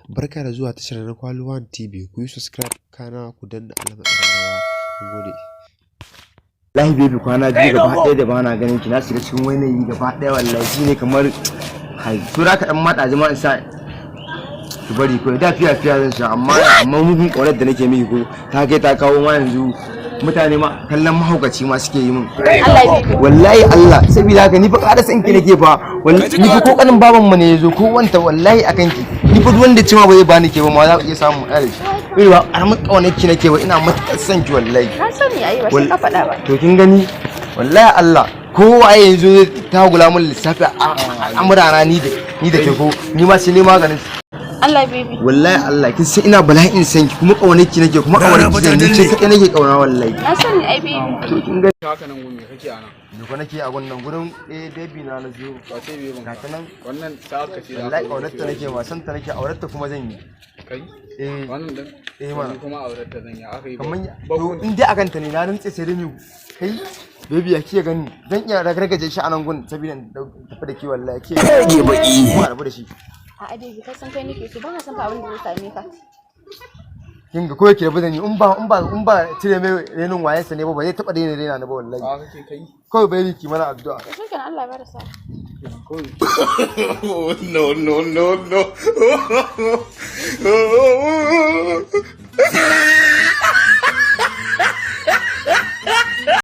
Barka da zuwa tashar na Kwali TV. Ku yi subscribe, kana ku danna alamar ƙararrawa. Mun gode. Wallahi baby, kwana biyu gaba ɗaya da bana ganin ki, na shiga cikin wani yanayi gaba ɗaya. Wallahi shine kamar kai tura ka dan mata jama'a sa ki bari ko da fiya fiya zan sha, amma mugun ƙaunar da nake miki ko ta kai ta kawo ma, yanzu mutane ma kallon mahaukaci ma suke yi min. Wallahi Allah, saboda haka ni fa ƙara san ki nake fa. Wallahi ni fa ko kanin baban mu ne yazo ko wanta, wallahi akan ki ni fa duk wanda ce ma ba zai bani ke ba ma, za ku iya samu ƙara shi. Bai ba ƙaramin ƙaunar ki nake ba, ina matuƙar son ki wallahi. Na sani ai, ba sai ka faɗa ba. To kin gani, wallahi Allah, kowa yanzu zai tagula mun lissafi a al'amurana ni da ke, ko ni ma sai ne maganin. Allah baby. Wallahi Allah, kin san ina bala'in san ki, kuma ƙaunar ki nake, kuma ƙaunar ki zan ni ce kaɗai nake ƙauna wallahi. Na sani ai baby. To kin gani. Haka nan gumi kake ana. Me ko nake a wannan gurin? Eh baby, na na zo. Ba sai bai ga ta nan. Wannan ta ka ce. Wallahi ƙaunar ta nake ma, san ta nake, aurar ta kuma zan yi. Kai. Eh. Wannan din. Eh mana. Ni kuma aurar ta zan yi, aka yi. Kaman to in dai akan ta ne, na rantse sai dai mu kai baby, ya kiye gani, zan iya ragargaje shi a nan gun saboda in tafi da ki, wallahi ke rage baki kuma rabu da shi. A'a baby, ka san kai nake so, ba na son fa abin da zai same ka. Kin ga, ko yake rabu da ni, in ba cire mai renin wayansa ne ba, ba zai taba daina rena ni ba wallahi. A kake kai. Kawai baby, ki mana addu'a. To shikenan, Allah ya bada sa'a. Kawai. No, no, no, no.